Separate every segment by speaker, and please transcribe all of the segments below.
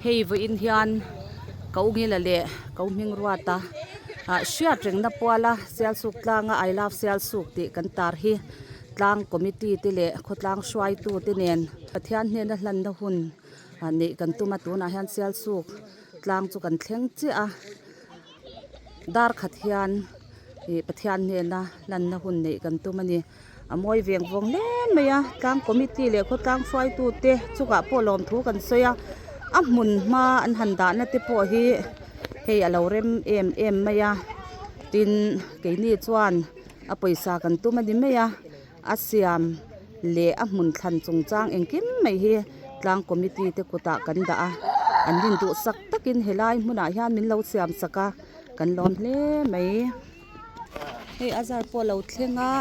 Speaker 1: Hei vawiin hian Ko Ngila leh Ko Hming Ruata ah hriat rengna puala Sialsuk tlanga I love Sialsuk tih kan tar hi tlang committee te leh khawtlang hruaitu te nen Pathian hnena hlanna hun ah neih kan tum a tunah hian Sialsuk tlang chu kan thleng chiah a dar khat hian ih Pathian hnena hlanna hun neih kan tum a ni. A mawi veng vawng hle mai a tlang committee leh khawtlang hruaitu te chungah pawh lawmthu kan sawi a a hmun hma an han dahna te pawh hi hei a lo rem em em mai a tin keini chuan a pawisa kan tum a ni mai a a siam leh a hmun thlan chungchang engkim mai hi tlang committee te kutah kan dah a an rin duh sak takin helai hmunah hian min lo siam sak a kan lawm hle mai. Hei a zar pawh a lo thleng a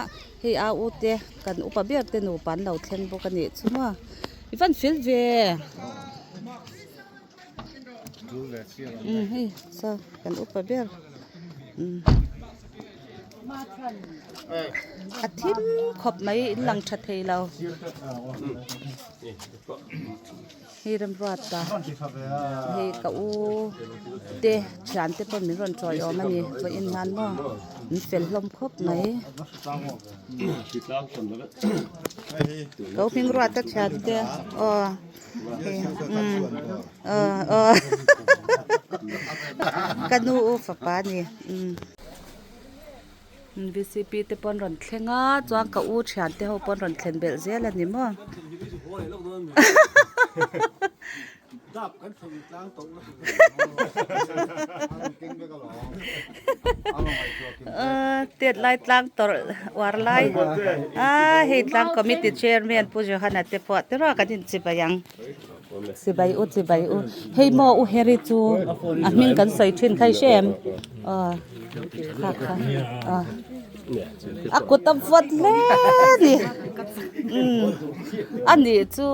Speaker 1: hei a u te kan upa ber te nupa an lo thleng bawk a nih chu maw i van fel ve umm hei saw kan upa ber umm a thim khawp mai in lang tha thei lo. Hei remruata hei ka u te thian te pawh min rawn chawi awm a ni vawiin hian maw min fel hlawm khawp mai ka u hming ruata thian te aw hei umm aw aw ka nu u fapa a ni umm. Vcp te pawh an rawn thleng a chuan ka u thian te ho pawh an rawn thlen belh zel a ni maw tet lai tlang tawrh uar lai a hei tlang committee chairman Pu Johana te pawh te ruak an inchibai ang chibai u chibai u hei maw u Harry chu a hming kan sawi thin kha i hre em aw. Kha kha a a kut a vawt hle a ni umm a nih chu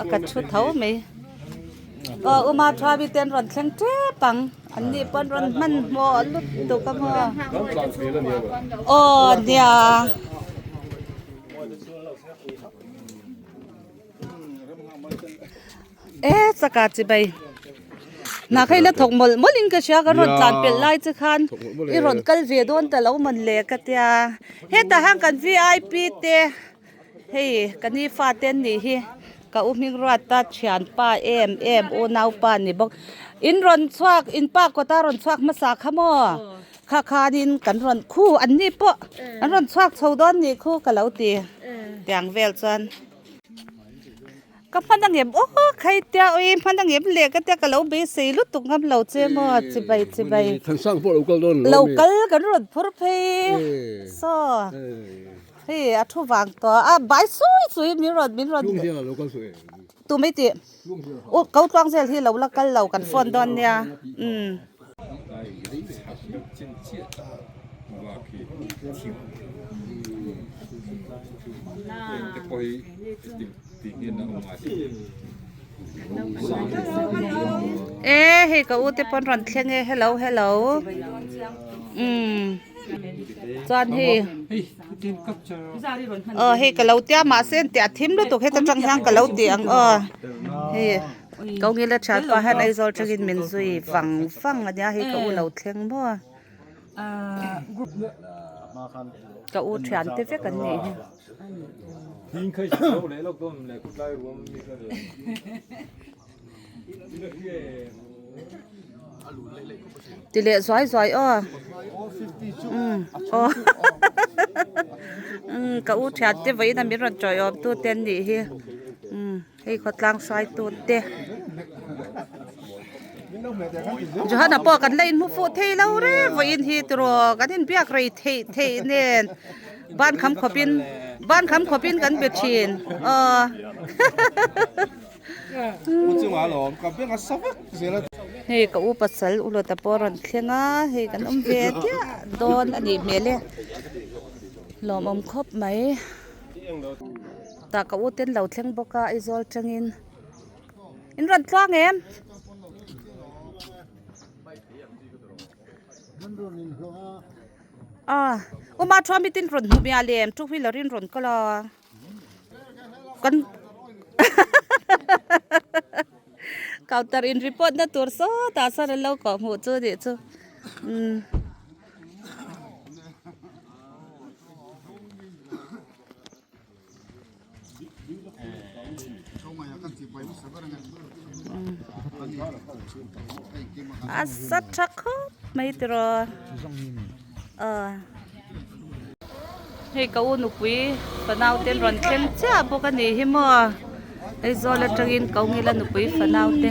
Speaker 1: a ka thu tho mai aw uma thuavi te an rawn thleng tep ang an ni pawh an rawn hmanhmawh lutuk a maw aw nia. E chaka chibai hna kha ila thawk mawlh mawlh in ka hria ka rawn tlan pelh lai che khan i rawn kal ve dawn ta lo mawn le ka tia hetah hian kan vip te hei ka ni fate an nih hi ka u hming ruata thianpa em em unaupa ni bawk in rawn chhuak in pa kawta rawn chhuak hmasa kha maw kha khanin kan rawn khu an ni pawh an rawn chhuak chho dawn nih khu ka lo ti tiang vel chuan. Ka hman angem aw khai tia ui hman angem leh ka tia ka lo beisei lutuk ngam lo che maw chibai chibai
Speaker 2: Thansang pawh lo kal dawn
Speaker 1: lo kal kan rawn phur phei saw hei a thu vang tawh a bai sui sui min rawn min rawn tu mai tih u ko tluang zel hi lo la kal lo kan phone dawn nia umm. E hei ka u te pawn rawn thleng e hello hello umm chuan hei aw hei ka lo tia mahse an ti a thim lutuk heta tang hian ka lo ti ang aw hei. Ko ngila that pah hian Aizawl tangin min zui vang vang a nia hei ka u lo thleng maw ka u thian te vek an nih hi. Ti leh zuai zuai aw umm aw umm ka u thian te vawiin a min rawn tawiawm tu te an nih hi umm. Hei khawtlang hruaitu te Johana pawh kan la inhmu fuh thei lo reng vawiin hi tiraw kan inbiak rei theih theih nen ban kham khawpin ban kham khawpin kan be thin aw hei ka u pasal ulawta pawh a rawn thleng a hei kan awm ve chiah dawn a nih hmel e lawmawm khawp mai. Tah ka u ten lo thleng bawk a Aizawl tangin in rawn tluang em? A uma thuam hi tin rawn hmu miah lem two wheeler in rawn kal a kan. Counter in report na tur sawtah sawn an lo kawh hmuh chu nih chu umm. A sa tha khawp mai tiraw aw hei ka u nupui fanau te an rawn thleng chiah bawk a nih hi maw Aizawl atangin ko ngila nupui fanau te.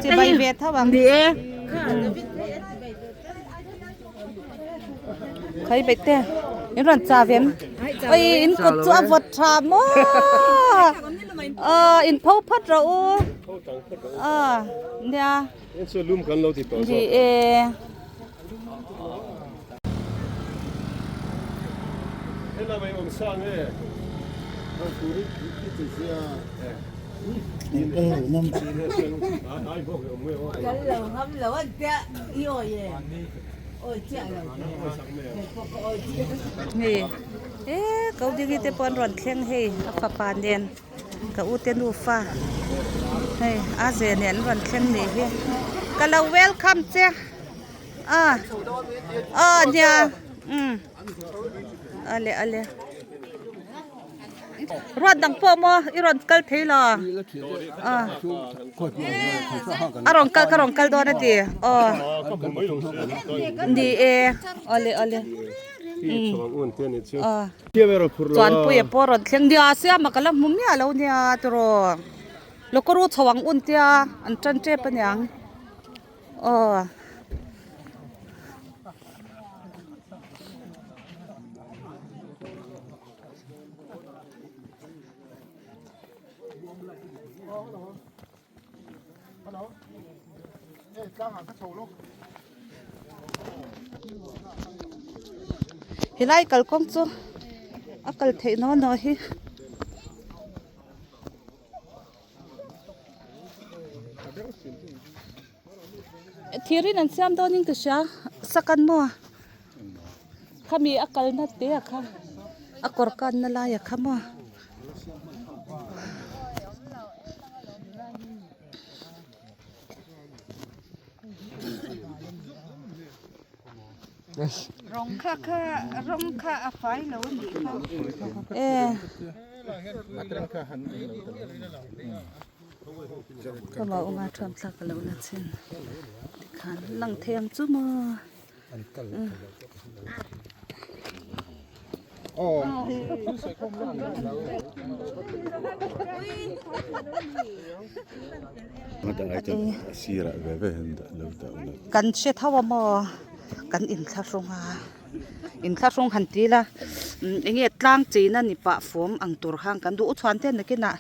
Speaker 1: Chibai ve tho ang. Khai bek te in rawn cha vem oi in kut chu a vawt tha maw aw in pho phawt rawh u aw nia ni e. Hei e ko ding te pawh an rawn thleng hei a fapa nen ka u te nufa hei a ze nen an rawn thleng nih hi ka lo welcome che a aw nia umm ale ale. Ruat dang pawh maw i rawn kal thei lo a rawn kal ka rawn kal dawn a ti aw ni e awle awle aw chuanpuia pawh rawn thleng nia siama ka la hmu miah lo nia tiraw lawkawr u chho ang un tia an tan tep aniang aw. Helai kalkawng chu a kal theih naw naw hi. Thir in an siam dawn in ka hria sakan maw khami a kalna te a kha a kawr kanna lai a kha maw.
Speaker 2: Rawng kha kha rawng kha a fai lo a nih kha.
Speaker 1: E. Ka mau anga thuam thlak ka lo la chin tikhan lang thei ang chu maw. Kan hre tho a maw kan inthlahrung a inthlahrung han ti ila eng nge tlang china ni pah fawm ang tur khan kan duh u chhuan te nakinah.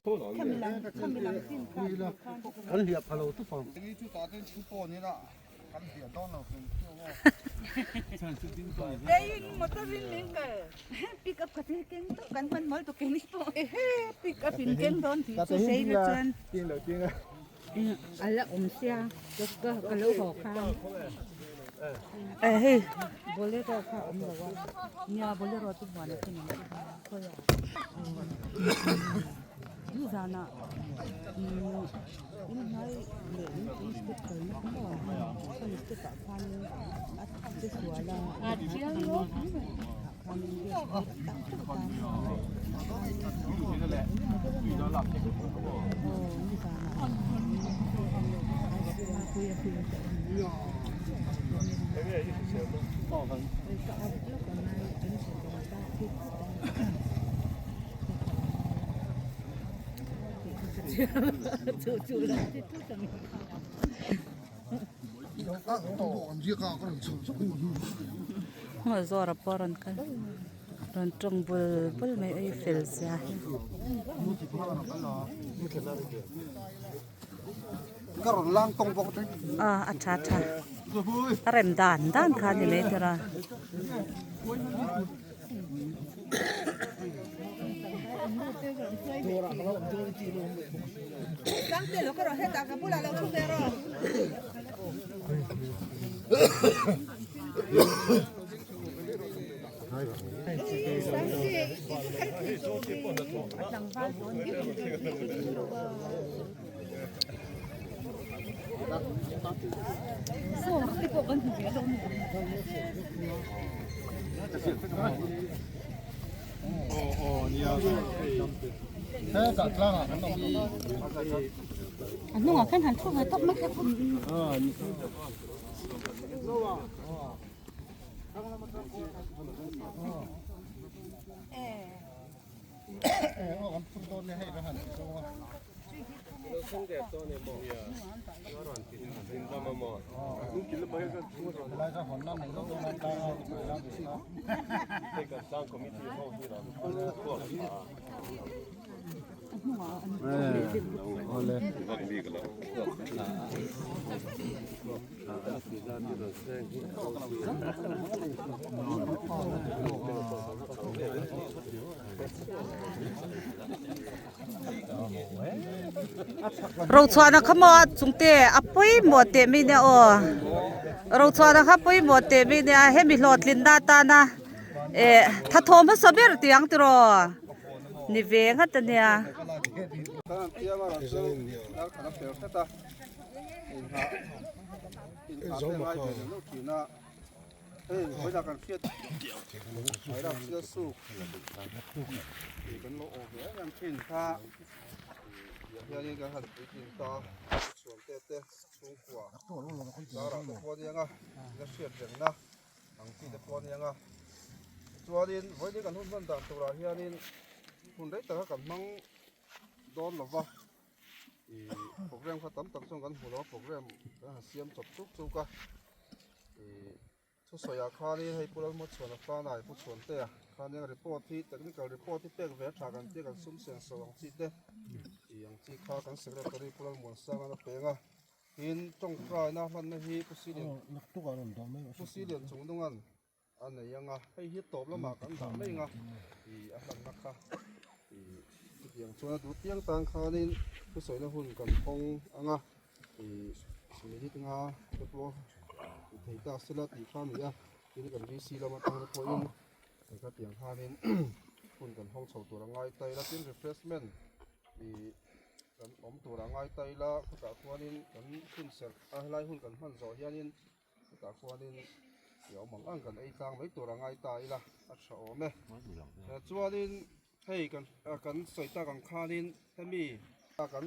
Speaker 1: Zawra pawh rawn kal rawn tawng bul bul mai a fel zia hi. A a tha tha. A rem dan dan kha a ni mai tur a. A hnungah khan han thu ve tawp mai teh. Rochhuahna kha maw a chungte a pawimawh teh mai nia aw Rochhuahna kha pawimawh teh mai nia hemi hlawhtlinna atana eh thathawm hmasa ber tih ang tiraw ni ve nghat ania.
Speaker 3: Ih program kha tam tak chuan kan hmu lo a program kan han siam chawp chuk chuk a ih thusawi ah khanin hei Pu Lalhmachhuana Fanai Pu Chhuantea khanin report hi technical report hi pek ve a tha kan tia kan sum sen so ang chi te ih ang chi kha kan secretary Pu Lalmuansanga a peng a tin tawngtaina hmanna hi Pu Silian Pu Silian Chungdungan a nei ang a hei hi tawp lamah kan dah mai ang a ih a hlanna kha ih chutiang chuan a duh piang tan khanin thusawina hun kan hawng ang a ih minute nga te pawh ti thei ta sela tih kha a ni a tin kan VC lam atang te pawhin khatiang khanin hun kan hawng chho tur a ngai ta ila tin refreshment ih kan awm tur a ngai ta ila khutah khuanin kan hun serh a helai hun kan hman zawh hianin. Chutah khuanin i awm ang ang kan ei tlang mai tur a ngai ta ila a tha awm e. Chuanin hei kan kan sawi tak ang khanin hemi kan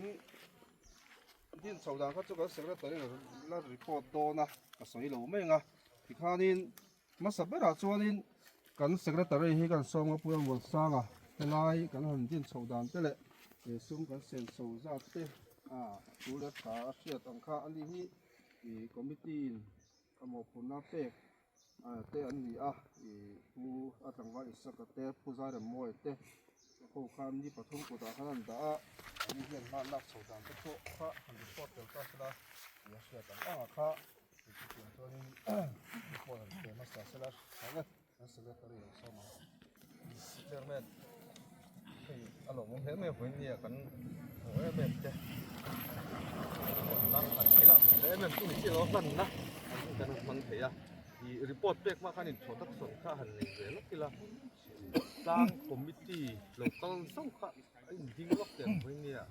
Speaker 3: din chho dan kha chu kan secretary la report dawn a ka sawi lo mai ang a tikhanin hmasa berah chuanin kan secretary hi kan sawm a Pu Muansanga helai kan han din chho dan te leh sum kan sen chho zat te a thu leh tha a hriat ang kha a ni hi. Ih committee in a mawhphurhna pek te an ni a, ih pu a tlangval Isaka te Pu Zairemmawia te ho khan ni pathum kutah khan an dah a, ni hian hma lak chho dan te pawh kha han report tel ta sela tih a hriat ang ang a kha chutiang chuanin report an pe hmasa sela tha vek an secretary lo sawm ang.
Speaker 4: Chairman hei a lawmawm hle mai a vawiin nia kan hmuh em em te tan khat thei lah hle em em chu ni chiah lo a hlanna kan han hmang thei a ih report pek hma khan introduction kha han nei ve lawk ila tlang committee lo kal zauh kha a inding lawk teh ang vawiin nia.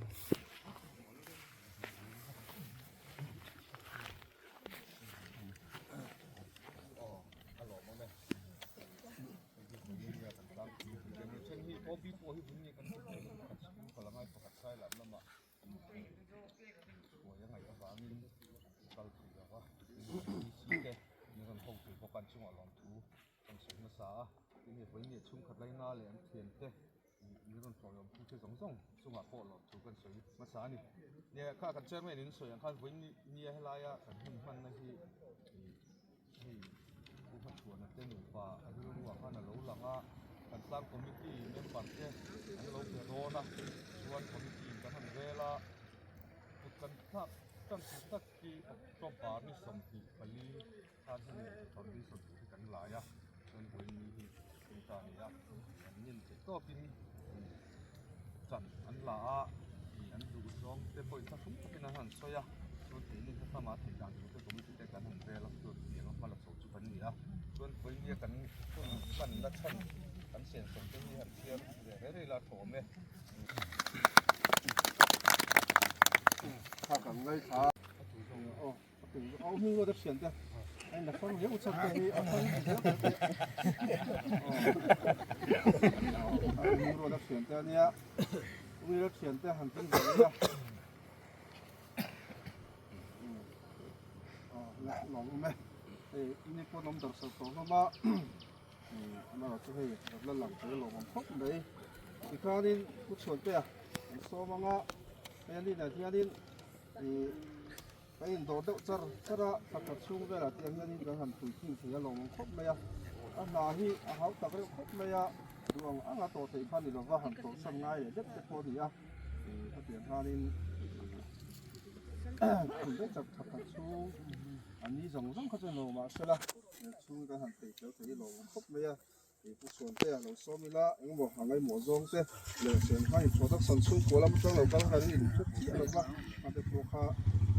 Speaker 3: Hei Pu Hmachhuana te nupa a rilruah khan a lo lang a, kan tlang committee member te an lo be dawn a, chuan committee in kan han rel a, kut kan thlak
Speaker 4: Tan tur tak hi October ni 24 khan hemi foundation tur hi kan lai a, chuan vawiin ni hi tun ta a ni a, an ngen theih tawpin chan an la a, an duh zawng te pawh inthlahrung takin an han sawi a, chuan keini hla hlama theih dan tur te committee te kan han rel a, chuan tiang a hma la chho chu kan ni a, chuan vawiin nia kan hun hmanna chhan kan senso te hi han chhiar ve rei rei la a tha awm e.
Speaker 3: Kha kan ngaithla a aw hming ruat a thian te a in la hrang riau chhan te hi a hrang riau te aw hming ruat a thian te ania hming ruat thian te han tling ve ila aw lawm awm e hei ini pawn awm darh sarh tawh hlawm a. Amaherawh chu hei rawn la lang tel lawm awm khawp mai tikhanin pu chhuantea an sawm anga hei a linah hianin ih ka indawr deuh char char a thla khat chhung velah te ang hianin kan han puitling thei a lawm awm khawp mai a a hna hi a hau tak reuh khawp mai a duh ang anga tawh theih kha ni lova han tawlhsan ngai leh deuh te pawh a ni a ih hetiang khanin ih daih chak thla khat chhung an ni zawng zawng kha chu ni lo mahsela. Chhung kan han thei fel thei hi lawm awm khawp mai a, ih Pu Chhuantea lo sawm ila engemaw a ngaihmawh zawng te leh Sengha in production chhungkua lam atang lo kal khan in hre chiah lo va, a te pawh kha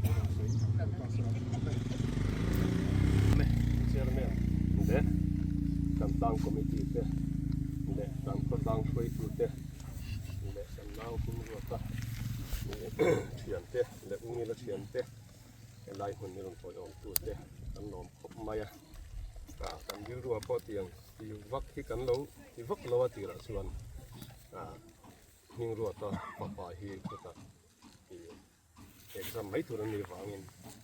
Speaker 3: rawn sawi in han sawi ta se a tha awm e.
Speaker 5: Chairman leh kan tlang committee te leh kan khawtlang hruaitu te leh kan nau hmingruata thiante leh Ungila thiante Helai hmun hi rawn tawiawm tute kan lawm khawp mai a, ah kan rilruah pawh tiang ti vak hi kan lo ti vak lo a tirah chuan ah hming ruata fapa hi khutah ih exam mai tur an nih vangin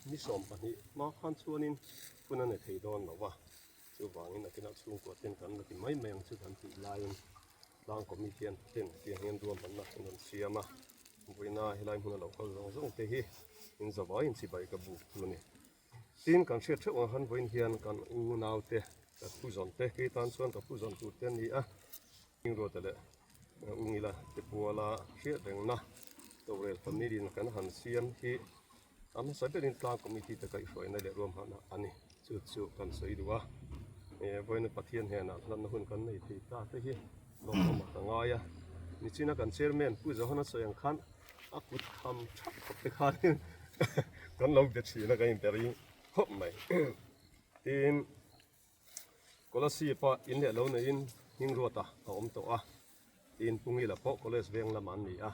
Speaker 5: ni 12 hma khan chuanin hun a ni thei dawn lo va, chuvangin a kinah chhungkua ten kan la ti mai mai ang chu kan tih laiin Tlang committee an ten tiang hian ruahmanna an rawn siam a, vawiina helai hmuna lo kal zawng zawng te hi in zavaiin chibai ka buk chu a ni. Tin, kan hriat theuh ang khan vawiin hian kan unau te, ka pu zawn te, kei tan chuan ka pu zawn tur te an ni a, Hmingruata leh Ungila te puala hriat rengna Torel family in kan han siam hi a hmasa berin tlang committee te kaihhruaina leh ruahmanna a ni. Chu chu kan sawi duh a, vawiina Pathian hnenah hlanna hun kan nei thei ta te hi lawmawm a ka ngai a. Nichina kan chairman Pu Johana sawi ang khan a kut kham thap khawp te khanin kan lo be thin a, kan inbe rih khawp mai. Tin, Kolasib-a in leh lo neiin Hmingruata a awm tawh a, tin Pungila pawh college veng lamah an ni a.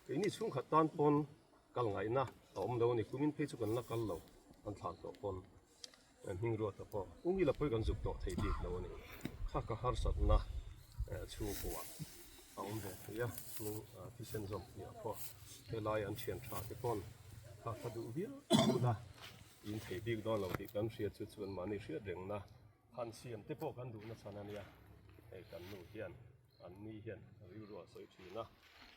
Speaker 5: Keini chhungkhat tan pawn kal ngaihna a awm lo a ni, kumin phei chu kan la kal lo, an thlan tawh pawn Hmingruata pawh Pungila pawh hi kan zuk tawh thei bik lo a ni. Kha ka harsatna chhungkua a awm ve thei a, chung thisen zawm piah pawh helai an thian tha te pawn kha kha duh viau a. In thei bik dawn lo tih kan hriat chu chuan mahni hriat rengna han siam te pawh kan duhna chhan a nia. Hei kan nu hian an ni hian rilru a sawi thin a.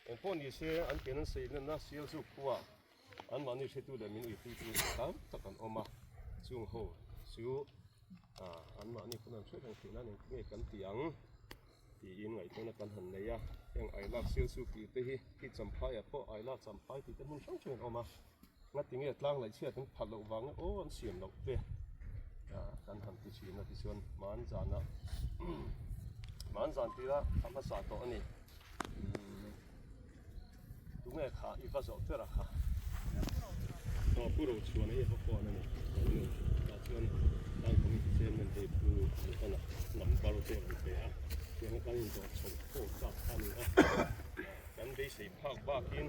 Speaker 5: Eng pawh ni se an pian an sawi nana Sialzuk khua an mahni hretu leh min uipuitu tam tak an awm a. Chung ho chu an mahni pawn an hriat reng theih nan engtin nge kan ti ang tiin ngaihtuahna kan han nei a. Heng Ailak Sialzuk tih te hi khi Champhaiah pawh Ailak Champhai tih te hmun hrang hrangin a awm a. Ngati nge tlang laih chhiat an phalh loh vang aw an siam loh te kan han ti thin a tichuan man zana man zan tira a hmasa tawh a ni tunge kha i va zawh ber a kha aw pu Rochhuana hi a va phone a ni tah chuan tlang committee chairman hei pu Johana number te a rawn pe a tiang kan indawr chho ho tak a ni a kan beisei phak bakin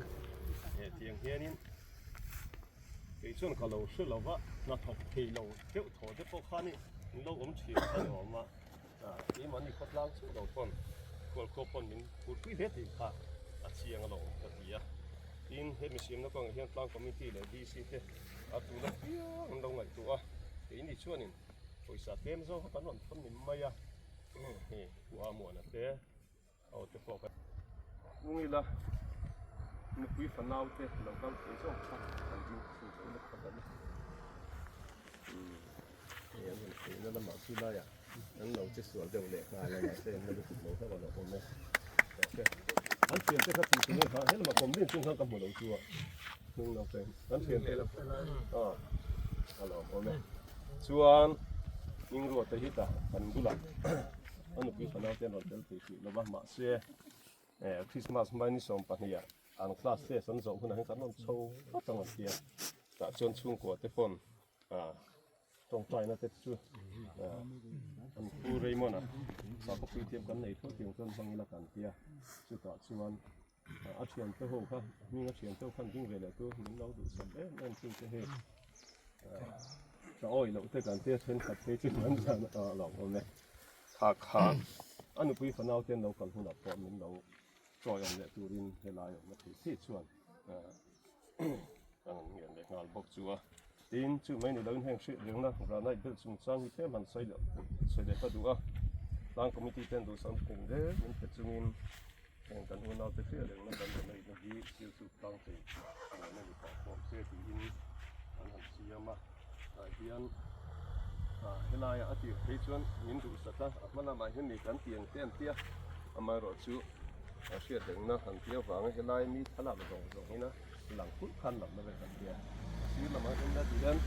Speaker 5: He tiang hianin kei chuan ka lo hre lo va, hnathawk thei lo deuh thaw te pawh khan in lo awm thin a ni awm a, keimahni khawtlang chu lo pawn khualkhaw pawn min phurpui hle tih kha a chiang alawm ka ti a. Tin, he misiamna kawngah hian tlang committee leh DC te a tul apiang an lo ngaihtuah a, keini chuanin pawisa tlem zawng kha kan rawn thawn ni mai a, hei Pu Amuana te. Aw te pawh kan kung ila nupui fanau te lo kal thei zawk kha kan ding chhun chho na khat a ni. Hei an han theihna lamah chu laiah an lo che sual deuh leh nghal a mahse an la lutuk lo hlauh a lo awm e. An thiante kha tih tur kha he lamah kawm din chung khan ka hmu lo chu a. Hnung lam peng kan thian te a a lawm awm e. Chuan Hmingruata hi tah kan bulah a nupui fanau te an rawn tel thei hrih lova mahse Christmas hmai ni 12 ah an class test an zawh hunah hian kan rawn chho phawt ang an tia tah chuan chhungkua te pawn tawngtaina te chu an pu Raymond a sakhaw puithiam kan nei tho tiang chuan hmang ila kan tia chutah chuan a thian te ho kha hming a thian te ho khan ding ve leh tur min lo duhsak em em chu te hei ka awih loh te kan tia thenkhat phei chu an zan a lawm awm e kha kha a nupui fanau te an lo kal hunah pawh min lo chawi awm leh turin helai awmna thei thei chuan kan ngen leh nghal bawk chu a tin chu mai ni loin heng hriat rengna granite bel chungchang hi tlem han sawi leh sawi leh ka duh a tlang committee ten duhsam thing zel min pe chungin heng kan unau te hriat rengna kan donate na hi thil chu tlang thei muan a ni pah khawm se tiin an han siam a tah hian ah helaiah a tir phei chuan min duhsak a a hma lamah hian mi kan ti ang te an tia amaherawhchu a hriat rengna han ti avanga helai mi thlalak zawng zawng ina lang kulh khan lamna vel kan tia a sir lamah hian la ti hian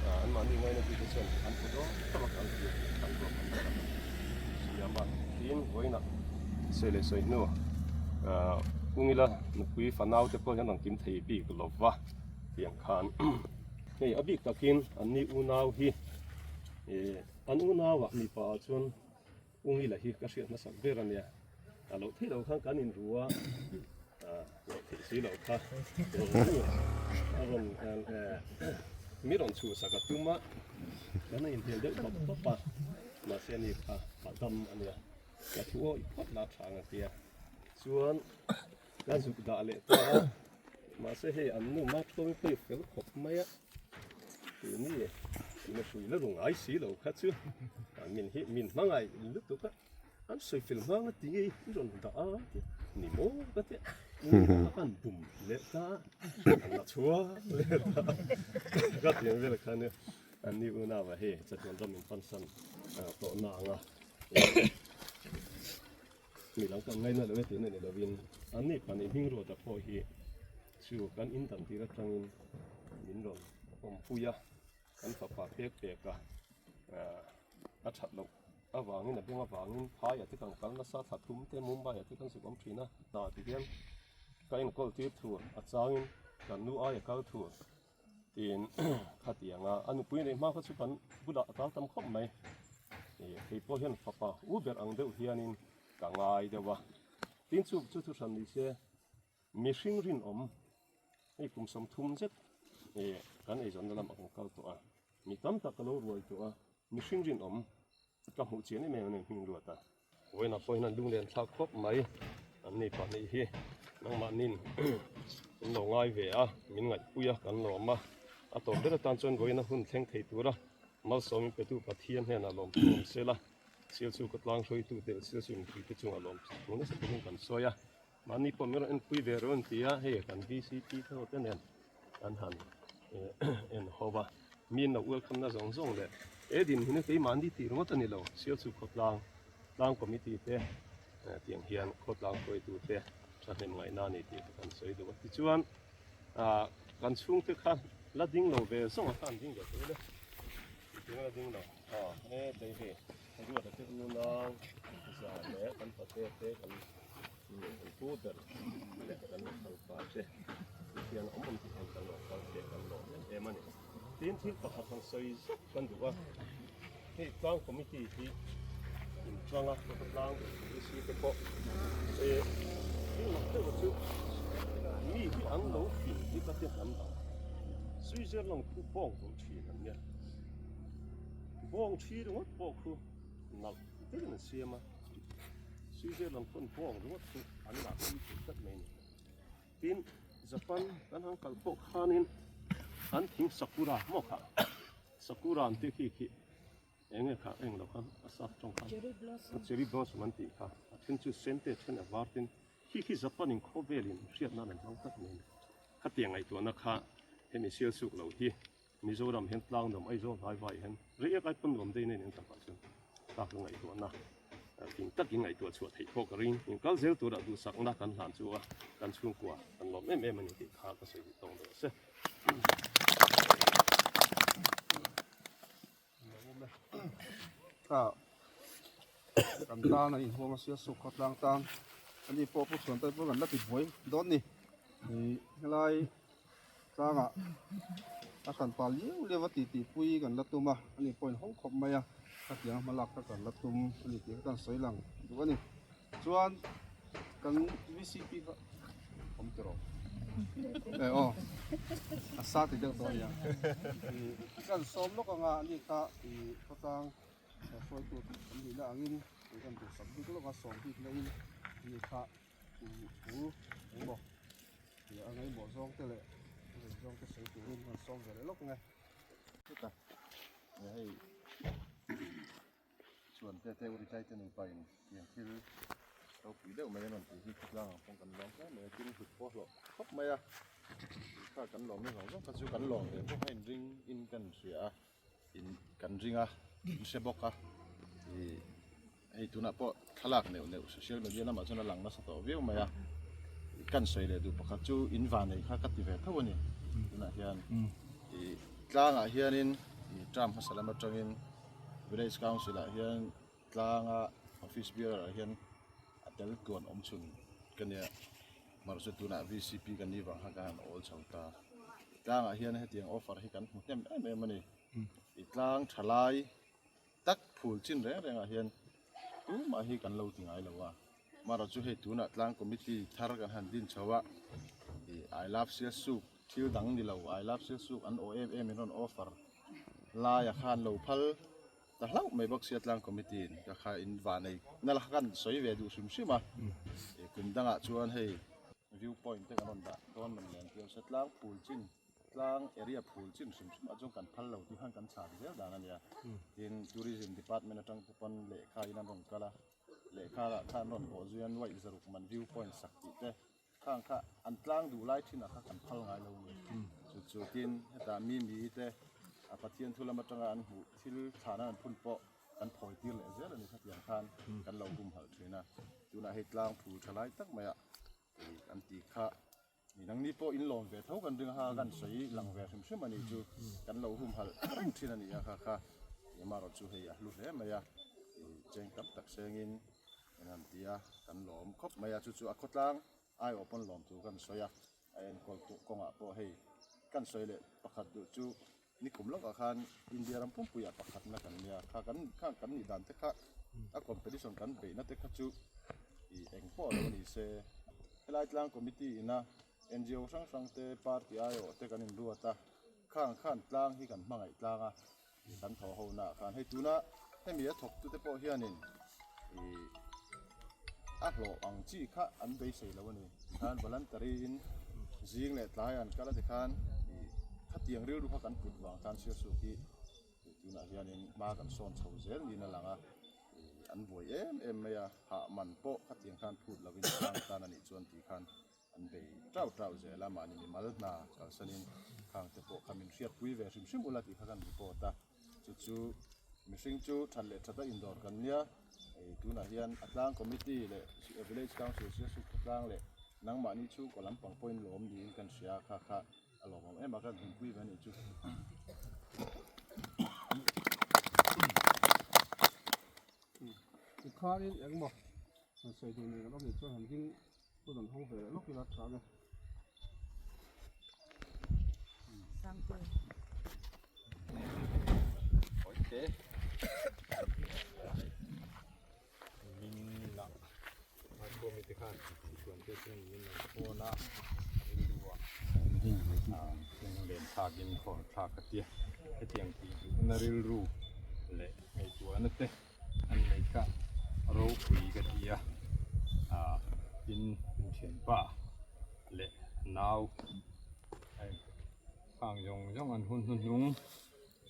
Speaker 5: ah anmahni ngaina tute chuan an hmu dawn tawp a kan ti an ruah kan ti siam a tin vawiinah sawi leh sawi hnu ah kungila nupui fanau te pawh hian rawn kim thei bik lova tiang khan hei a bik takin anni unau hi ih an unauah mipa ah chuan Ungila hi ka hriat hmasak ber a nia, a loh theih loh khan kan inru a, loh theih si loh kha a rawn mi rawn chhuhsak a tum a, kan a inhmel deuh tawp tawp a, mahse ani kha a dam a nia, ka thu awih phawt la tha ang a tia, chuan ka zuk dah leh ta a, mahse hei an nu Mathawmi pawh i fel khawp mai a. Tuni ina hrui la ru ngai si lo kha chu min hi min hmangaih lutuk a an sawi fel hma nga ti nge i rawn dah a ti ni maw ka ti a kan bum leh ta an la chhuak leh ta ka ti ang vel khan an ni unau a hei chatuan ram in pansan tawh na anga mi dang kan ngaina lo e tihna ni lovin an ni pahnih hming ruata pawh hi chu kan in dan tir atangin min rawn awmpui a kan fapa pek pek a a that loh avangin a beng avangin phaiah te kan kal nasa thla thum te Mumbai ah te kan zuk awm thin a tah ti hian ka enkawl tir thur a changin kan nu aia kal thur Tiin khatiang a, a nupui neih hma kha chu kan bulah a tal tam khawp mai. Ih kei pawh hian fapa u ber ang deuh hianin ka ngai deuh a. Tin chu chu thu hran ni se mihring rinawm hei kum 30 zet ih kan eizawnna lamah kan kal tawh a, mi tam tak ka lo ruai tawh a, mihring rinawm ka hmuh chian em em a ni hming ruat a. Vawiinah pawh hian an lunglen thlak khawp mai. An ni pahnih hi nangmahnin min lo ngai ve a, min ngaihpui a, kan lawm a. A tawp ber atan chuan vawiina hun thleng thei tura malsawmin petu Pathian hnenah lawm thu awm se la, Sialchu khawtlang hruaitute leh Sialchu mipuite chungah lawm thu nasa takin kan sawi a. Mahni pawh min rawn enpui ve rawh an ti a, hei kan VCP te ho te nen an han en ho a, mi an lo welcome na zawng zawng leh he dinhmun hi keimahni tih ringawt a ni lo, Sialchu khawtlang tlang committee te tiang hian khawtlang hruaitu te thahnem ngaihna a ni tih te kan sawi duh a, tichuan ah kan chhungte kha la ding lo ve zawng a kha an ding ve tawh ila, tiang la ding lo ah he tei hei Ruata te unau za leh kan pate te kan Kan pu ber leh kan thalpa te Pathian awm awm tih hian kan lo kal ve kan lawm em em a ni. Tin thil pakhat han sawi zet kan duh a, hei tlang committee hi inchanga tlang VC te pawh thil mak deuh chu mi hi an lo fing hi ka ti hnam dang Switzerland khu bawng vawlh thin an nia, bawng thi ringawt pawh khu nalh deuhin an siam a. Switzerland pawn bawng ringawt chu an lah pui thei tlat mai a ni. Tin, Japan kan han kal pawh khanin an thing sakura maw kha sakura an tih khi khi eng nge kha eng lo kha a sap tawng kha cherry blossom an tih kha a then chu sen te a then a var ten khi khi Japan in khawvel in hriat nan an hmang tlat mai a ni. Khatiang ngaihtuahna kha hemi sial suk lo hi Mizoram hian tlang nuam Aizawl hnai vai hian rei ek ai pawn nuam daih in a in takah chuan tlak ka ngaihtuahna. Fing takin ngaihtuah chhuah theih pawh ka ring. Inkal zel turah duhsakna kan hlan chu a, kan chhungkua kan lawm em em a ni tih kha ka sawi duh tawng deuh se.
Speaker 3: Kha kan tan a inhuam a sia suk khaw tlang tan ani pawh pu chhuan te pawh kan la ti buai dawn ni ih helai tlangah a hran pal liau liau a titi pui kan la tum a ani pawhin hawng khawp mai a khatiang hma lak kha kan la tum ani tih kha kan sawi lang duh a ni chuan kan V C P kha awm tawh rawh e aw a sa ti deuh tawh a nia ih kan sawm lawk anga ani kha ih khawtlang hruaitu kan nihna angin kan duhsak bik lawk a sawm bik na in ani kha. Thu engmaw tia a ngaihmawh zawng te leh a rawn zawng te sawi turin rawn sawm ve leh lawk nge.
Speaker 6: Chutah hei chuan te te urichai te nupa in tiang thil ropui deuh mai an rawn tih hi khawtlang ang pawh kan lawm hle mai a, tin hlut pawh hlawh khawp mai a, kha kan lawm na zawng zawng kha chu kan lawm ve bawk a inring in kan hria a. In kan ring a in hre bawk a ih hei tunah pawh thlalak neuh neuh social media lamah chuan a lang nasa tawh viau mai a kan sawi leh duh pakhat chu in vanei kha ka ti ve tho a ni tunah hian ih tlangah hianin ih term hmasa lam atangin village council ah hian tlanga office bearer ah hian a tel tluan awm chhun ka nia hmarh chu tunah V C P kan nih vang khan ka han awl chho ta. Tlangah hian hetiang offer hi kan hmu hnem em em a ni. I tlang tha lai tak phul chin reng rengah hian tumah hi kan lo ti ngai lo a. Amaherawhchu chu hei tunah tlang committee thar kan han din chho a, i I love Sialsuk thil dang ni lo I love Sialsuk an aw em em in rawn offer laia khan lo phal ta hlauh mai bawk sia tlang committee in ka kha in vanei nala kha kan sawi ve duh hrim hrim a. I kum dangah chuan hei. View point te kan rawn dah dawn rawn lian tir se tlang phul chin tlang area phul chin hrim hrim ah chuan kan phal lo tih khan kan chhan zel dan a nia tin tourism department atang te pawn lehkha in an rawn kal a lehkha ah khan an rawn bawh zui a nuaih zaruk man view point sak tih te khang kha an tlang duh lai thin ah kha kan phal ngai lo a ni chu chu tin hetah mi mi te a Pathian thu lam atanga an hmuh thil thlan an phun pawh kan phawi tir leh zel a ni khatiang khan kan lo humhalh thin a tunah hei tlang phul tha lai tak mai ah Ih an tih kha ni nangni pawh in lawm ve tho kan ring a ha kan sawi lang ve hrim hrim a nih chu kan lo humhalh reng thin a ni a kha kha emarawh chu hei a hlu hle mai a ih cheng tam tak sengin en han ti a kan lawm khawp mai a chu chu a khawtlang aiawh pawn lawm tur kan sawi a a enkawl kawngah pawh hei kan sawi leh pakhat duh chu nikum lawkah khan India ram pumpuiah pakhatna kan nia kha kan kha kan nih dan te kha a competition kan beihna te kha chu ih eng pawh lo a ni se helai tlang committee ina N G O hrang hrang te party aiawh te kan inruat a khang khan tlang hi kan hmangaih tlang a kan thawh ho naah khan hei tuna hemi a thawk tute pawh hianin ih a hlawh ang chi kha an beisei lo a ni tikhan voluntary in zing leh tlai an kal a tikhan ih khatiang rilru kha kan put vang khan sialsuk hi tunah hianin hma kan sawn chho zel niin a lang a ih an buai em em mai a hah man pawh khatiang khan phut lovin tlang tan a nih chuan tikhan an bei tau tau zel a mahni mimal hna kalsanin khang te pawh kha min hriatpui ve hrim hrim ula tih kha kan report a chu chu mihring chu that leh that a indawr kan nia hei tunah hian a tlang committee leh village council sialsuk khawtlang leh nangmahni chhungkaw lampang pawhin lawm niin kan hria kha kha a lawmawm em a kan hlimpui ve a nih chu.
Speaker 3: Tikhanin engmaw han sawi duh nei kan awm nih chuan han ding Thu dan hawng ve leh lawk ila tha nge.
Speaker 7: Min lah a thu ami te khan chuan te chuan min lo phone a rilru ah len thlakin khawr thlak a tia hetiang tih duhna rilru leh ngaihtuahna te. An nei kha ropui ka ti a, ah tin thianpa leh nau khang zawng zawng an hun hnuhnung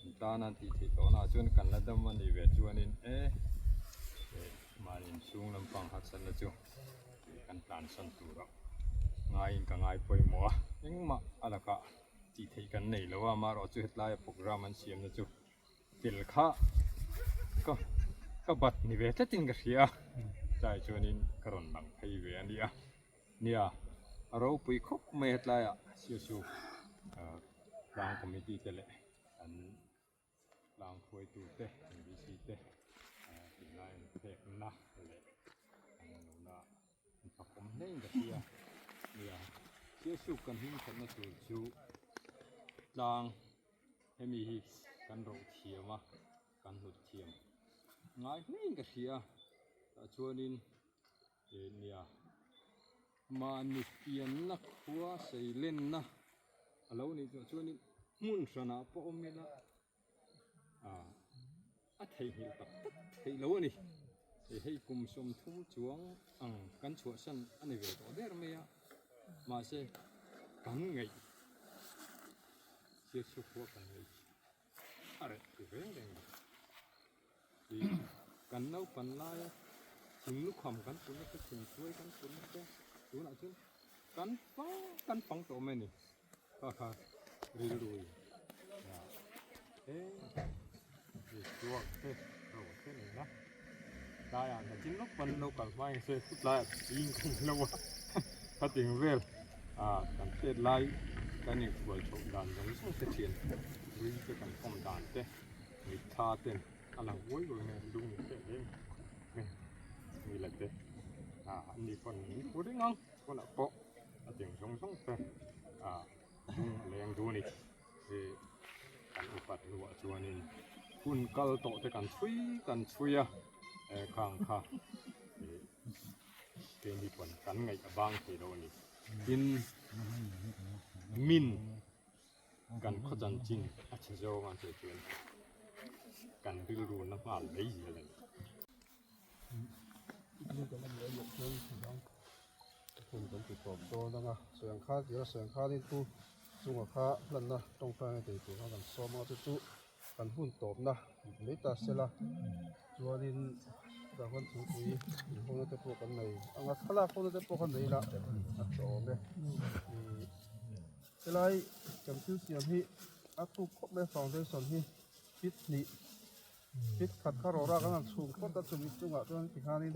Speaker 7: an tan a tih theih tawh naah chuan kan la dam a nih ve chuanin e mahni inchhung lampang harsatna chu kan tlansan tur a ngaiin ka ngai pawimawh a, engmah a lakah tih theih kan nei lo a, amaherawhchu hetlai a program an siamna chu. Tel kha ka Ka bat ni ve tlatin ka hria a, tlai chuanin ka rawn lang phei ve a nia. Nia, a ropui khawp mai a tlaiah Sialsuk tlang committee te leh an tlang hruaitu te, MBC te tunlai an pekna leh an nuna an fakawm hlein ka hria. Nia, Sialsuk kan hmingthatna tur chu tlang hemi hi kan roh thiam a. Kan hlut thiam ngai hlein ka hria tah chuanin eh nia mahni pianna khua seilenna a lo nih tawh chuanin hmun hranah pawh awm ila ah a theihnghilh tak tak theih lo a ni eh hei kum 30 chuang ang kan chhuahsan a ni ve tawh der mai a mahse kan ngaih chhiatchhuak khua kan ngaih. A reh ti reng reng lo. Ih kan naupan laia thing lukham kan pun te thing tuai kan pun te tunah chuan kan pang kan pang tawh mai a ni. Kha kha rilru ah he tuak te ro te nena tlaiah nachin lawk pawn lo kal hma eng se tlaiah ching kan lo a khating vel ah kan hriat lai kan inhruai chhoh dan zawng zawng te thian ring te kan awm dan te mitthla ten a lang uai uai mai a lung te a leng mai mi la te ah an ni pawn min hmu reng ang tunah pawh a ting zawng zawng te ah lung a leng duh a ni. Hei kan upat hnuah chuanin hun kal tawh te kan chhui kan chhui a eh khang kha ih keini pawn kan ngaih a bang thei lo a ni tin min kan khaw chanchin a chhe zawng a che chuan kan rilru na nghal mai zel a ni.
Speaker 3: Hun kan ti tawp dawn ang a, sawi kha tira sawi khanin thu chunga kha hlanna tawngtaina thei tur kha kan sawm a, chu chu kan hun tawpna mai ta sela chuanin tah khuan thingpui inhawngna te pawh kan nei ang a, thlalak hawngna te pawh kha nei ila a tha awm e. Ih helai kan thil siam hi a thuk khawp mai a foundation hi feet hnih. Feet khat kha rawra kan han chhung phawt a chumi chungah chuan tikhanin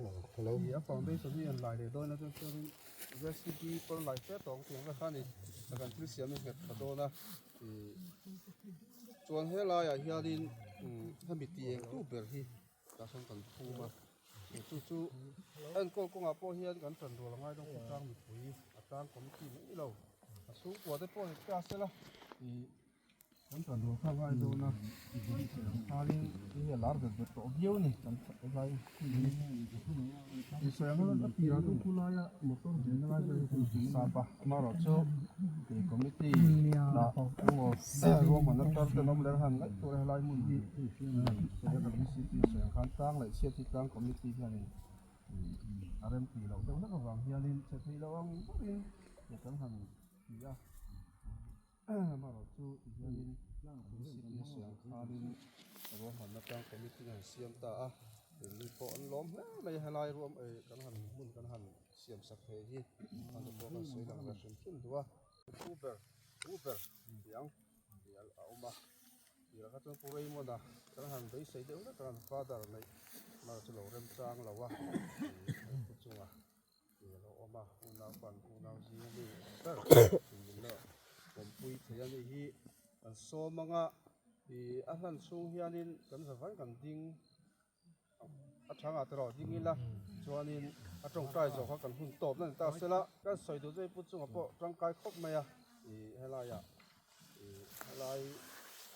Speaker 3: ih a foundation hi an lai leh dawn a chuan chuanin JCB pawn lai fe tawh ang tih ang kha a ni a kan thil siam hi nghet tha dawn a ih chuan helaiah hianin hemi tih eng tu ber hi tah sawn kan phum a chu chu enkawl kawngah pawh hian kan tan rual a ngai dawn khawtlang mipui a tlang committee mai lo a chhungkua te pawh ni ta sela ih. Kan tan rual kha ngai dawn a, khanin hi a lar vet vet tawh viau a ni kan helai sawi ang hian a tirah chuan thu laia motor dinna lai vel hi chu sap a amaherawhchu ih committee lah emaw ruahmanna tar ten awm leh han ngaih tur a helai hmun hi WCT sawi ang khan tlang leh chhiat hi tlang committee hianin a rem tih loh deuh hlek avang hianin che theih loh ang berin kan han ti a. Amaherawh chu tihianin VCP siam khanin ruahmanna tang committee an siam ta a, mi pawh an lawm hle mai a helai ruam eh kan han hmun kan han siam sak thei hi an ni pawh kan sawi lang ve hrim hrim duh a. Pu ber pu ber tih ang tih a awm a, tirah kha chuan Pu Raymond-a kan han beisei deuh vek a kan father neih amaherawh chu lo remchang lo a pu chunga. Tih a lo awm a, unau pan unau zing mi ber in leh awmpui thei a nih hi kan sawm ang a, ih a hlan chhung hianin kan zavai kan ding a tha ngah tawh ding ila chuanin a tawngtai zawh kha kan hun tawp na ni ta sela kan sawi duh chu hei pu chungah pawh tangkai khawp mai a ih helaiah ih helai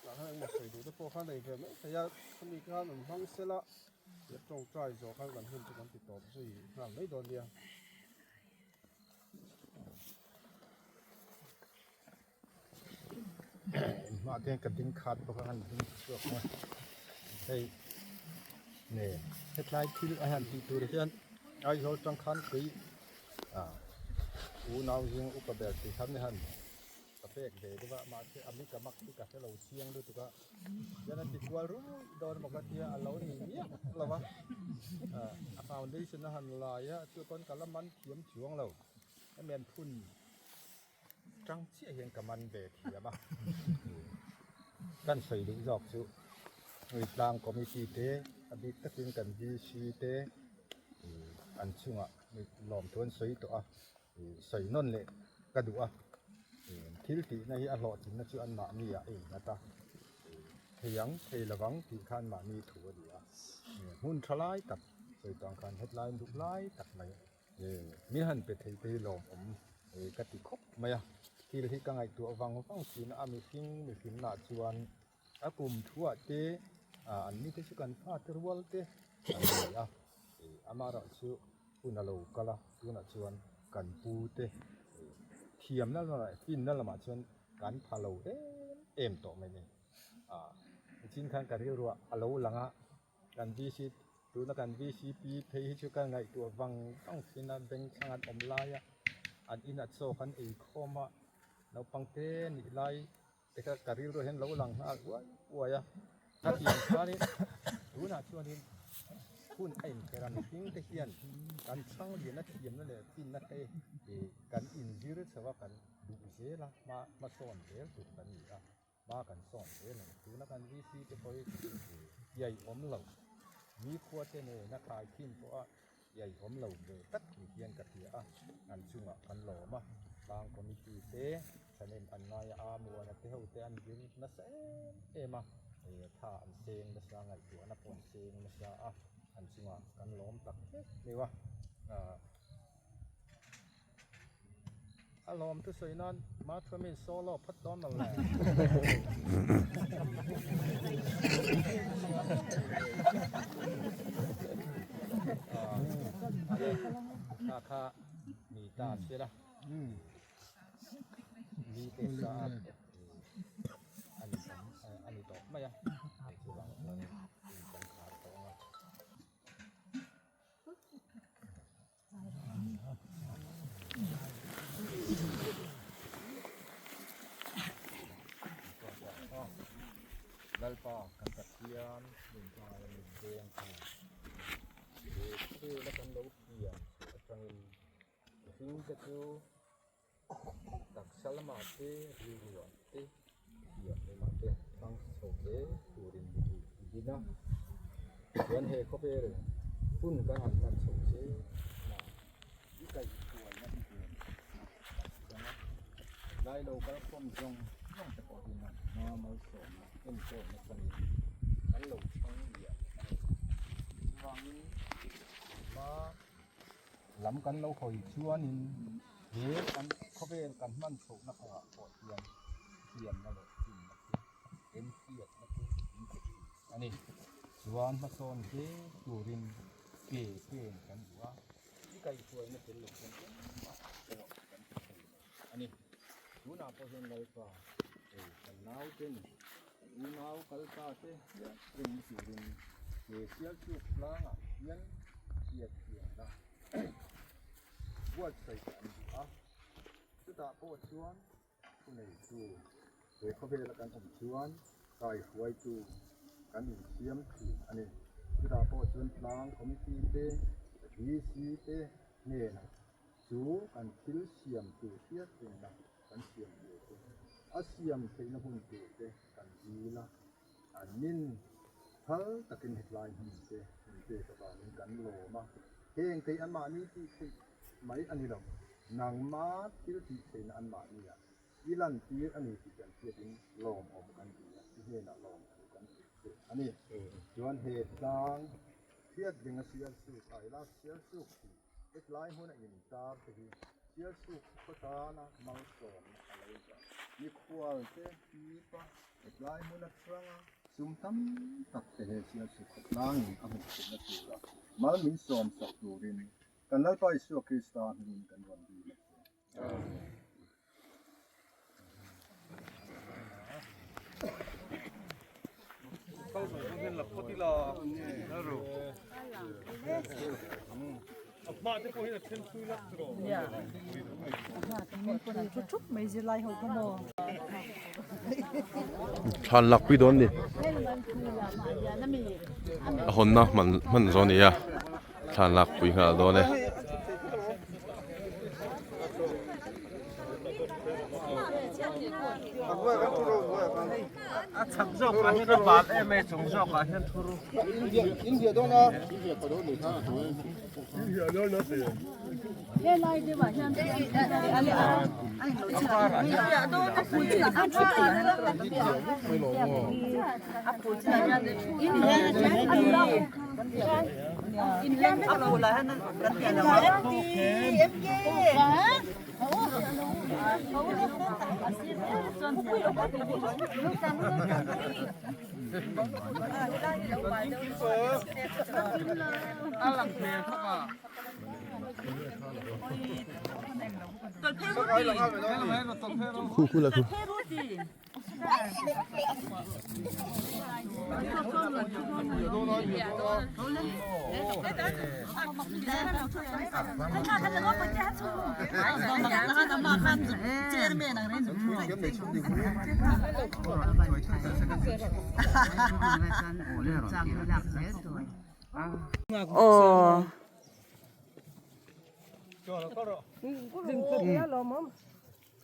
Speaker 3: ah hian engmaw sawi duh te pawh kha nei ve mai thei a khami khan an hmang sela. He tawngtai zawh khan kan hun chu kan ti tawp zui nghal mai dawn nia.
Speaker 8: Hmah te hian ka ding khat bawk a kan ding chhuak a hei ne hetlai thil a han tih tur hian Aizawl tang khan tui ah unau zing upa ber tih khan ni han Ka pek ve deuh a, mahse a mika mak hi ka hre lo chiang lutuk a, chuan a ti kual ruih dawn emaw ka tia a lo ni miah lo a, a foundation a han lai a chu pawn ka la man thiam chuang lo, hemi an phun tang chiah hian ka man ve thiam a, kan sawi duh zawk chu Uitlang committee te. A bik takin kan VC te an chungah lawmthu an sawi tawh a, sawi nawn leh ka duh a. Thil tihna hi a hlawhtlinna chu anmahni ah a innghat a, thei ang thei lovang tih kha anmahni thu a ni a. Hmun tha lai tak sawi tawh ang khan hetlai duh lai tak mai min han pe thei te hi lawmawm ka ti khawp mai a. Thil hi ka ngaihtuah vang vang thin a, mihring mihrimna chuan A kum thuah te an ni te chu kan fate rual te an ni a, amaherawh chu hun a lo kal a, tunah chuan kan pu te thiamna lamah finna lamah chuan kan pha lo em em tawh mai a ni. Nichin khan ka rilruah a lo lang a, kan VC tuna kan VCP phei hi chu ka ngaihtuah vang vang thin a, bank thlang an awm lai a, an inah chaw kan eikhawm a, naupang te nih lai. Tikha ka rilru hian lo lang nghal uai uai a, ka tih chuanin tunah chuanin hun a inher a, mihring te hian kan chhang lian a thiamna leh finna te ih kan inzir chho a, kan duh zel a, hma hmasawn zel tur kan ni a, hma kan sawn zel a ni. Tuna kan VC te pawh hi iai awm lo, nikhua te nena thlai thin pawha iai awm lo ve tak ni hian ka hria a, an chungah kan lawm a, tlang committee te thahnem an ngai a, muana te ho te an zir nasa em em a, tha an seng nasa, ngaihtuahna pawh an seng nasa a, an chungah kan lawm tak hlek hleuh a, A lawm thusawi nan Mathuamin solo phawt dawn lo le. Kha kha mi ta sela. Mi te sa ani ani tawh mai a. Chuvang chuan in kan khar tawh ang a. Lalpa kan Pathian min hmai a min veng tu he khawvela kan lo pian chhuah atangin mihring te chu taksa lamah te rilruah te thiam lamah te thang chho hle turin i din a chuan he khawvel hun kan han hman chho zel na i kaihhruaina i ven dang a lai lo kal khawm zawng zawng te pawh hi hma malsawmna enkawlna changin kan lo chhang lian a ni chuvangin hma Lam kan lo hawi chuanin he kan khawvel kan hman chhohna kawngah pawh hian thiamna leh hlimna te, remhriatna te min pe thin a ni. Chuan hmasawn hle turin ke pen kan duh a, i kaihhruaina tel lo chuan engmah pawh kan ti thei lo a ni. Tunah pawh hian Lalpa ei kan nauten kan unau kalta te hian ring turin he Sialsuk tlangah hian hriatthiamna buatsaih an duh a, chutah pawh chuan thuneitu he khawvela kan awm chuan kaihruaitu kan insiam thin a ni. Chutah pawh chuan tlang committee te, VC te hnenah chu kan thil siam tur hriat rengna kan siam tur te, a siam theihna hun tur te kan dil a, an nin phal takin hetlai hmun te min pek avangin kan lawm a, heng thei anmahni tih theih mai a ni lo, nangma thil tih theihna anmahni ah i lantir a ni tih kan hriatin lawmawm kan ti a, i hnenah lawmthu kan hrilh che a ni. Chuan he tlang hriat ringa sialsuk, Ailak sialsuk tih Hetlai hmuna intar te hi Sialsuk khaw tana malsawmna a lo dah. Mikhual te pipa hetlai hmun atanga sum tam tak te he Sialsuk khaw tlangin a hmuh theihna tura mal min sawm sak turin kan Lalpa Isua Krista hmingin kan rawn dil a che. Amen.
Speaker 5: Thlan lak pui dawn ni a hawnna hman hman zawh a ni a thlan lak pui nghal dawn e.
Speaker 4: A chhak zawkah hian a bal em e chung zawkah hian thu ru.
Speaker 3: India dawn a.
Speaker 1: Aw.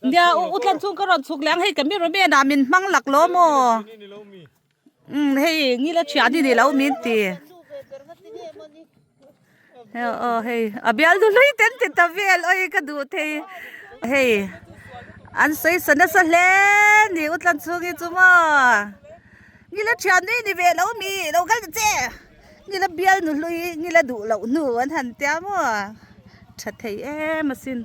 Speaker 1: Nia u tlan chung ka rawn chhuk leh ang hei ka mi rawn ah min hmang lak lo maw umm hei ngil a thian hi ni lo min ti aw hei a bial du hlui ten ti ta vel awi ka duh thei hei an sawi sa nasa hle ni u tlan chung hi chu maw ngil a thian hi ni ve lo mi lo kal ta che. Ngila bial nu hlui ngila duh loh hnu an han tia maw tha thei em asin.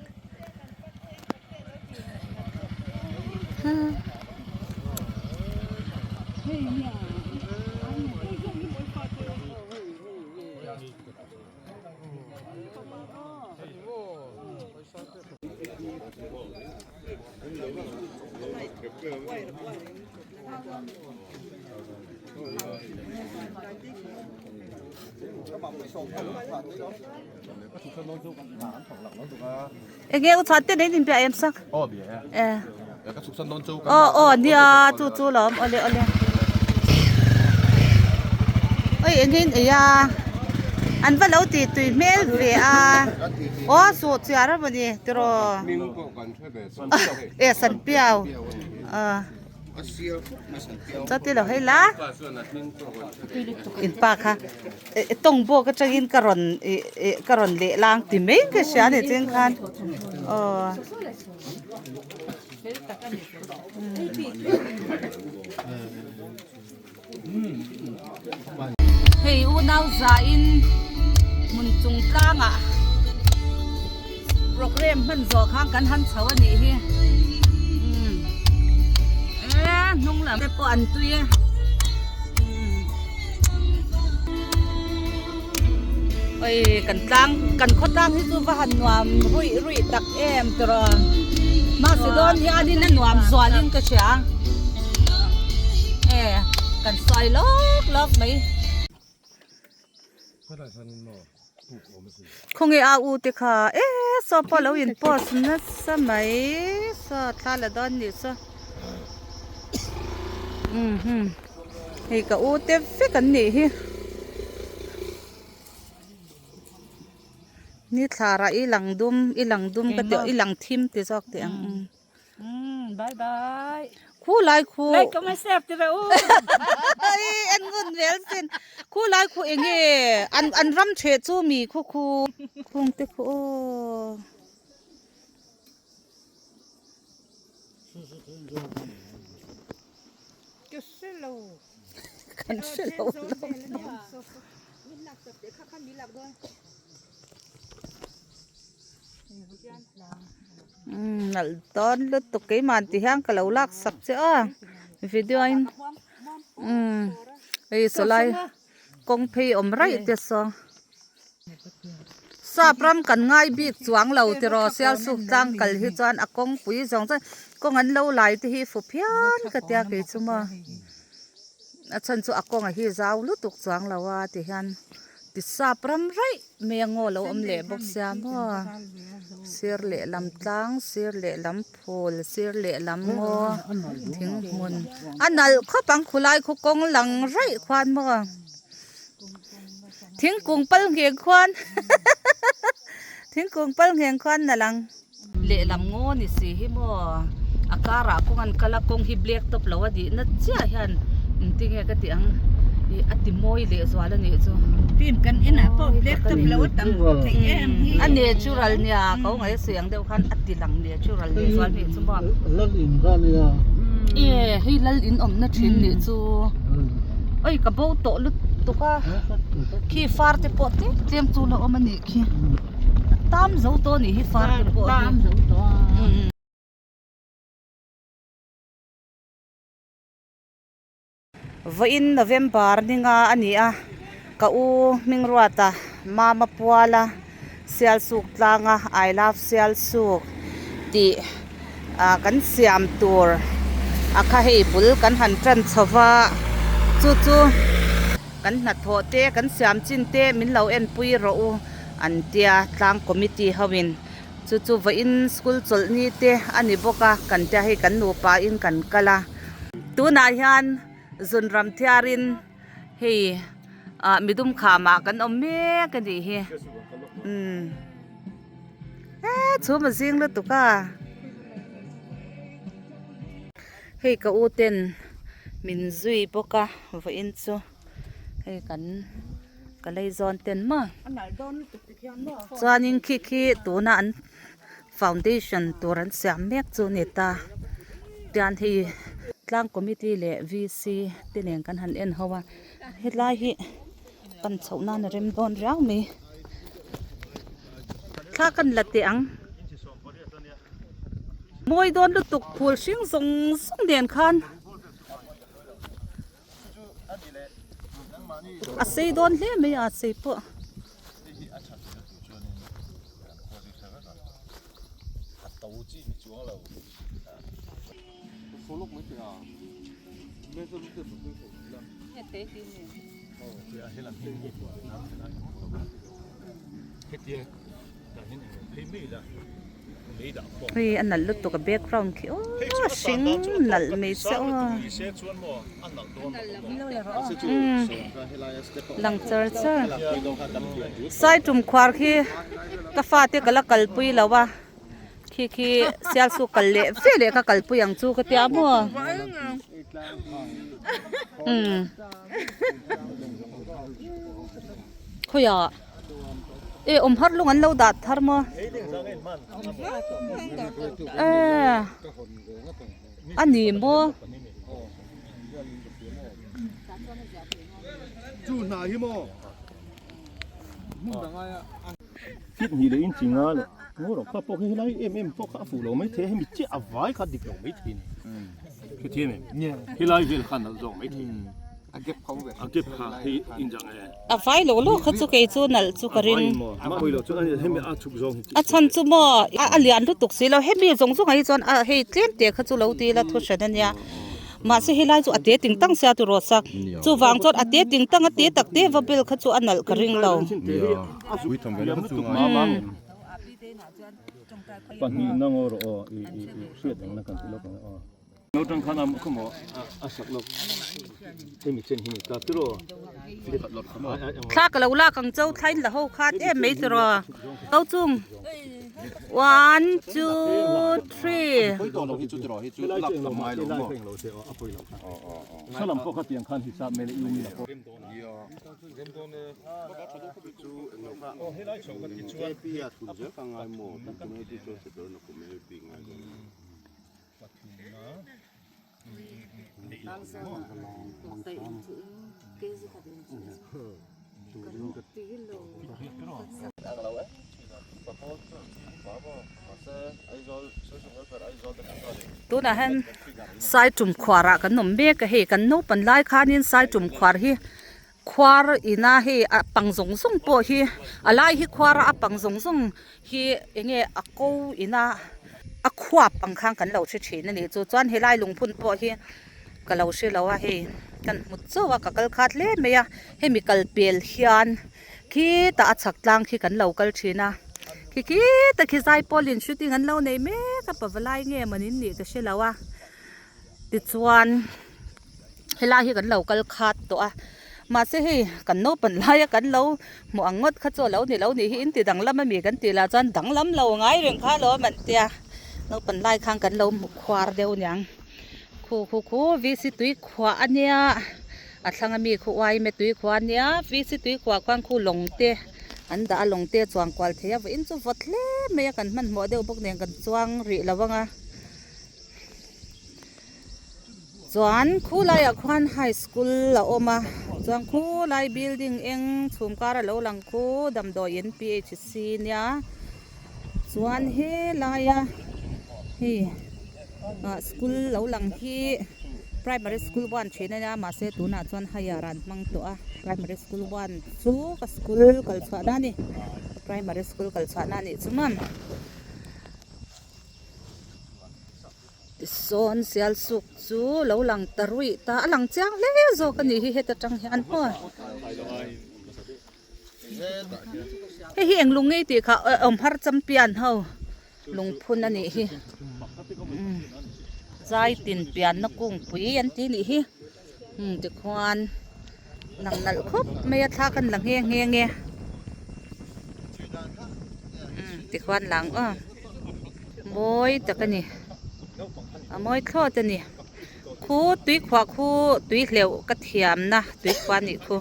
Speaker 1: Enge u chhuat te nei in bia em sak e aw aw nia chu chu lawm awle awle oi enge in ei a an va lo ti tui hmel ve a aw suh chiar a mawni tiraw e sanpiau ah. Chuti lo hei la in pa kha tawng bawk atangin ka rawn ih ih ka rawn leh lang ti mai ka hria a ni cheng khan aw. Hei unau zain hmun chung tlangah program hman zawh khan kan han chho a nih hi umm e hnung lam te pawh an tui e umm oi kan tlang kan khaw tlang hi chu va han nuam ruih ruih tak em tiraw mahse dawn hianin a nuam zualin ka hria e kan sawi lawk lawk mai. Khawnge a u te kha e saw pawh lo in post nasa mai saw thla la dawn nih saw umm hei ka u te vek an nih hi ni thlarah i lang dum i lang dum ka tih i lang thim ti zawk teh ang.
Speaker 2: Umm bye bye.
Speaker 1: Khu lai khu.
Speaker 2: Like comment share ti ve u.
Speaker 1: Ai en ngun vel sin. Khu lai khu enge an an ram the chu mi khu khu. Khung te khu aw.
Speaker 2: Ka hre lo.
Speaker 1: Kan hre lo lo. Umm nalh dawn lutuk keimah ti hian ka lo lak sak che a video in umm hei sawlai kawng phei awm raih te saw sap ram kan ngai bik chuang lo tiraw sialsuk tlang kal hi chuan a kawngpui zawng chuan kawng an lo lai te hi fu phian ka tia kei chu maw a chhan chu a kawngah hi zau lutuk chuang lo a ti hian ti sap ram raih mai a ngaw lo awm leh bawk sia maw sir lehlam tlang sir lehlam phul sir lehlam ngaw thing hmun a nalh khawp ang khulai khu kawng lang raih khuan maw thingkung pal ngheng khuan thingkung pal ngheng khuan nalh ang. Lehlam ngaw ni si hi maw? A karah kawng an kal a kawng hi black top lo a dihna chiah hian engtinge ka tih ang ih a ti mawi leh zual a nih chu.
Speaker 2: Pim kan inah pawh black top lo a tam theih em hi.
Speaker 1: A natural nia ko ngaih a sawi ang deuh khan a ti lang natural leh zual nih chu maw.
Speaker 3: Lal in kha nia.
Speaker 1: E hei lal in awmna thin nih chu oi ka bo tawh lutuk a khi far te pawh tlem tlem chu la awm a nih khi a tam zo tawh a nih hi far te pawh hi.
Speaker 2: Tam zo tawh a.
Speaker 1: Vawiin November ni nga a ni a, ka u Hmingruata Mama Puala Sialsuk tlanga I love Sialsuk tih ah kan siam tur a kha hei bul kan han tan chho va, chu chu kan hnathawh te kan siam chin te min lo enpui rawh u an tia tlang committee ho in. Chu chu vawiin school chawlh ni te a ni bawk a, kan tia hei kan nupa in kan kal a. Tunah hian zun ram thiarin hei ah midum khamah kan awm mek a nih hi umm he chhum a zing lutuk a. Hei ka u ten min zui bawk a vawiin chu hei kan. Ka lei zawn ten maw chuanin khi khi tuna an foundation tur an siam mek chu a ni ta tian hei tlang committee leh V C te nen kan han en ho a helai hi pan chhoh nan a rem dawn riau mai thla kan la teh ang mawi dawn lutuk phul hring zawng zawng nen khan. A sei dawn hle mai a sei pawh. Hei a nalh lutuk a background khi aw hring nalh mai che aw lang char char sai tum khuar khi ka fate ka la kalpui lo a khi khi sialsu kal leh ve leh ka kalpui ang chu ka tia maw umm khawiah. E awm har lung an lo dah thar maw e a ni maw
Speaker 5: Fit hnih leh inchi nga leh ngaw rawh kha pawh khi helai em em pawh kha a fuh lo mai thei a hemi chiah a vai kha dik lo mai thei a ni hrethiam em helai vel khan nalh zawk mai thei a gap kha hei injang e.
Speaker 1: A vai lo lo kha chu kei chu nalh chu ka ring. A chhan chu maw a lian lutuk si lo hemi zawng zawng ah hi chuan a hei tlem te kha chu lo ti ila thu hran ania mahse helai chu a te ting tang sia tiraw sak chuvang chuan a te ting tang a te tak te va bel kha chu a nalh ka ring lo.
Speaker 5: Nautang khan a khaw maw a sak lawk hemi chen hi ni ta tiraw
Speaker 1: Thla ka lo lak ang cho thla in la ho khat em mai tiraw ko chung one two three Tunah hian saitum khuarah kan awm mek a hei kan naupan lai khanin saitum khuar hi khuar ina hei a pang zawng zawng pawh hi a lai hi khuar a a pang zawng zawng hi eng nge a ko ina a khuap ang khan kan lo hre thin a ni chu chuan helai lungphun pawh hi ka lo hre lo a hei kan hmu chauh a ka kal khat hle mai a hemi kal pel hian khitah a chhak tlang khi kan lo kal thin a khi khita khi zaipawl in shooting an lo nei mek a pavalai nge maw nin nih ka hre lo a tichuan. Helai hi kan lo kal khat tawh a mahse hei kan naupang laia kan lo hmuh ang ngawt kha chu a lo ni lo nih hi in ti danglam ami kan tih lah chuan danglam lo ngai reng kha alawm an tia. Naupan lai khan kan lo hmu khuar deuh aniang. Khu khu khu VC tui khuah a nia a thlang ami khu uaime tui khuah a nia VC tui khuah khuan khu lawng te an dah a lawng te a chuan kual thei a vawiin chu vawt hle mai a kan hmanhmawh deuh bawk nen kan chuang rih lo ang a chuan khulaiah khuan high school a awm a chuan khulai building eng chhum kar a lo lang khu damdawiin P_H_C nia chuan helaia hei ah school lo lang hi primary school one thin a nia mahse tunah chuan higher an hmang tawh a primary school one chu ka school kal chhuah na a ni primary school kal chhuah na a nih chu maw. Tisawn Sialsuk chu lo lang ta ruih ta a lang chiang hle zawk a nih hi heta tang hian maw. Hei hi eng lung ngei tih kha awm har champion ho lungphun a nih hi zai tin pianna kungpui an ti nih hi tikhuan lang nalh khawp mai a thla kan la nghe nghe nge tikhuan lang aw mawi tak a ni a mawi thlawt a ni khu tui khuah khu tui hleuh ka thiamna tui khuah a nih khu.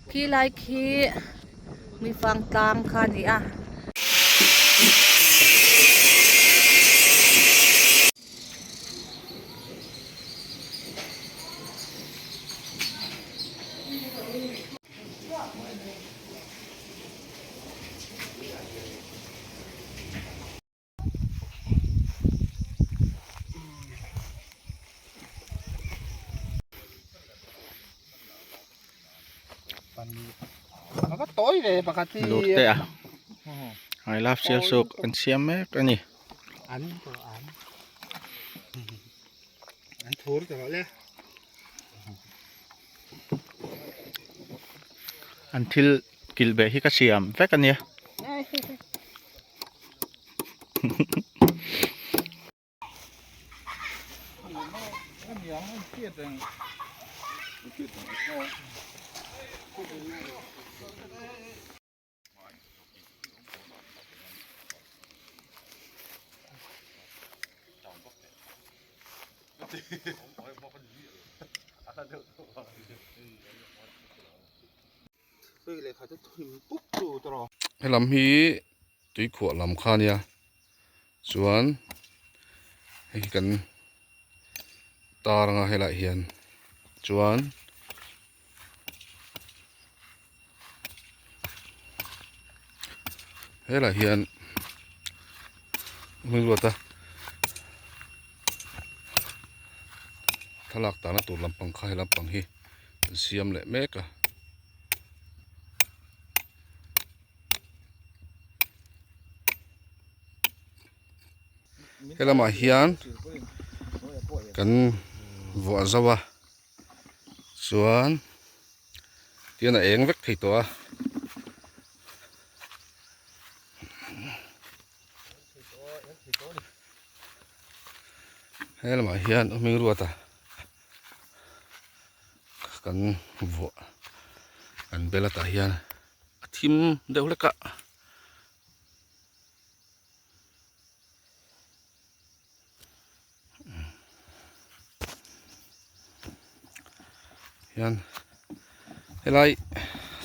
Speaker 1: Khi lai khi Muifang tlang kha a ni a.
Speaker 9: Lut te a I love Sialsuk an siam mek a ni. An thil kilh beh hi ka siam vek a nia.
Speaker 3: Helam hi tuikhuah lam kha ania chuan hei hi kan tar anga helaiah hian chuan helaiah hian hming ruata thlalak tahna tur lampang kha he lampang hi an siam leh mek a. He lamah hian kan vuah zo a chuan tihian a eng vek thei tawh a. He lamah hian hming ruata kan vuah kan bel atah hian a thim deuh hlek a. Hian helai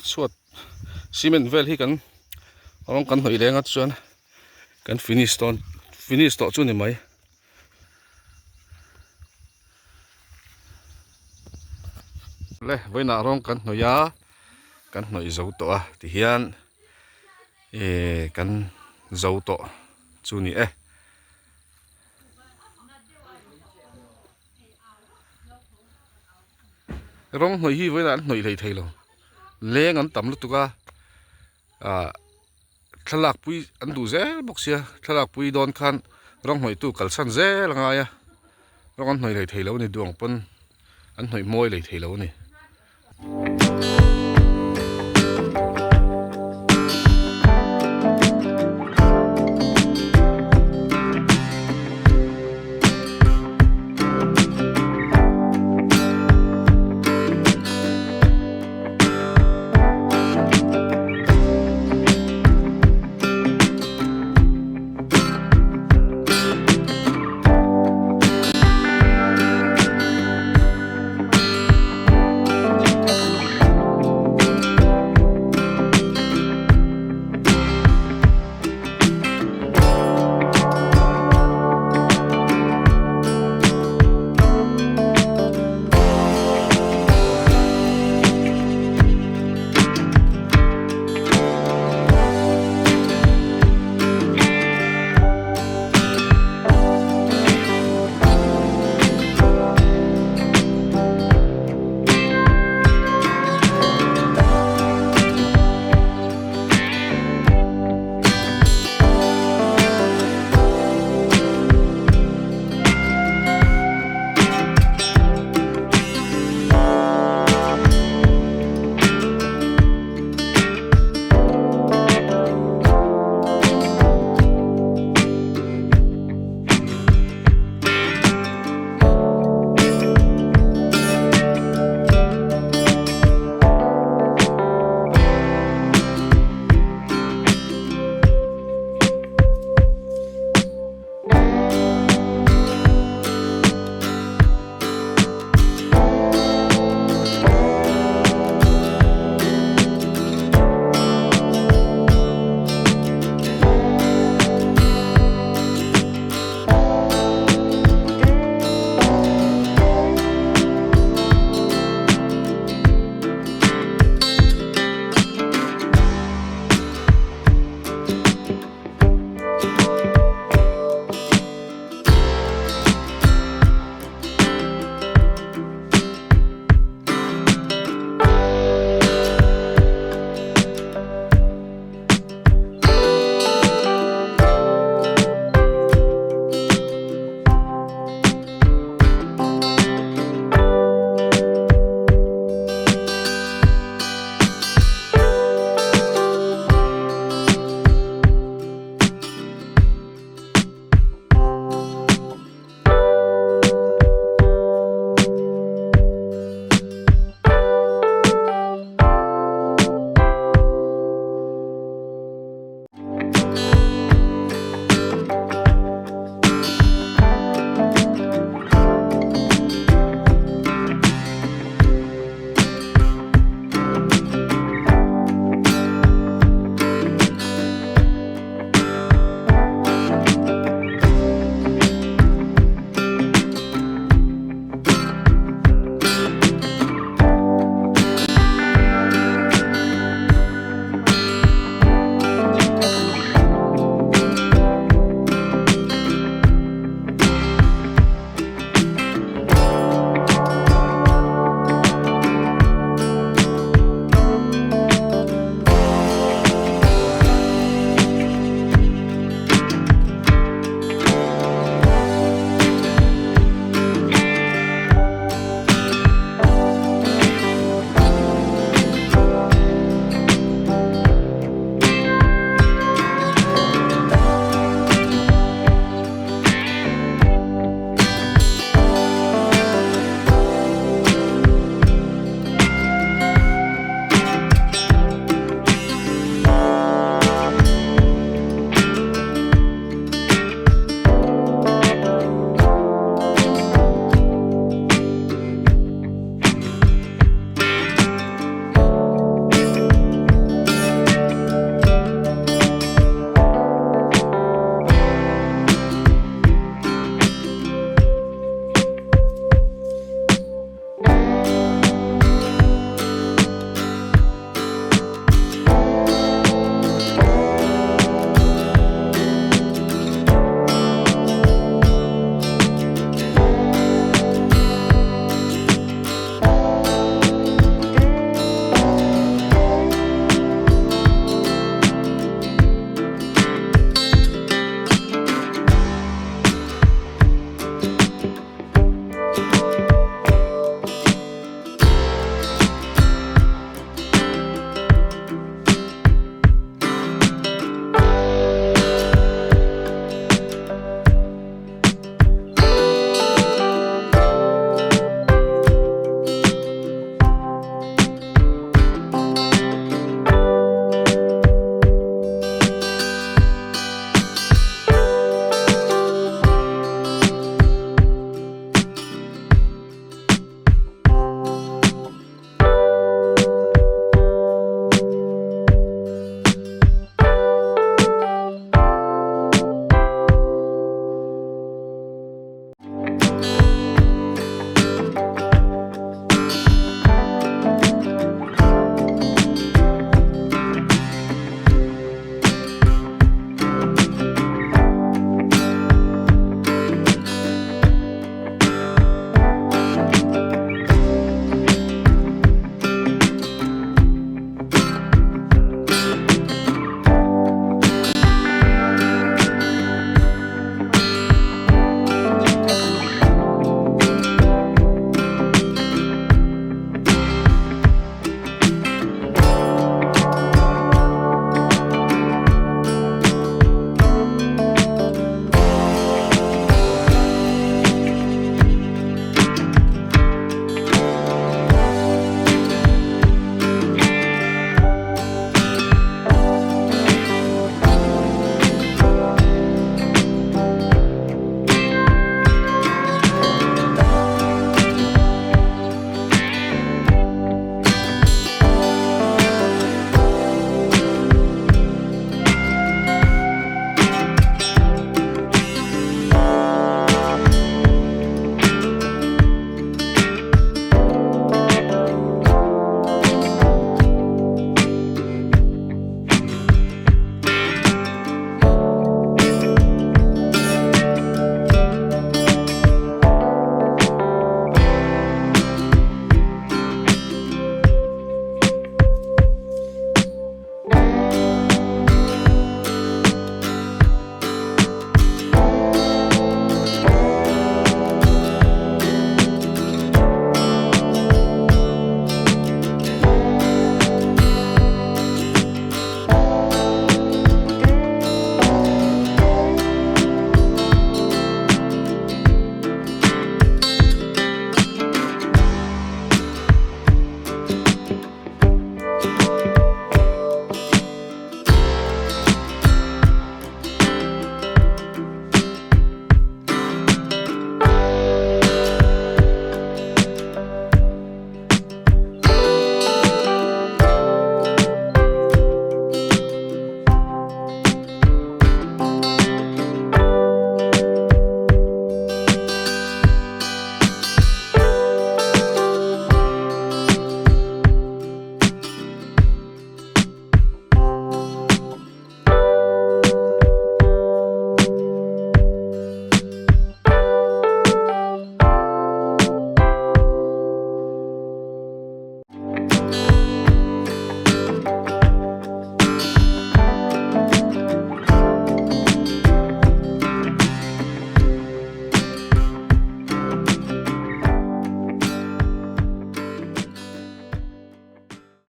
Speaker 3: chhuat cement vel hi kan rawng kan hnawih leng a chuan kan finish dawn finish tawh chu ni mai. Le vawiinah rawng kan hnawih a kan hnawih zo tawh a tihian Ehh kan zo tawh chu ni e. Rawng hnawih hi vawiinah an hnawih hlei thei lo leng an tam lutuk a ah thlalak pui an duh zel bawk sia thlalak pui dawn khan rawng hnawih tu kalsan zel a ngai a rawng an hnawih hlei thei lo a ni duang pawn an hnawih mawi hlei thei lo a ni.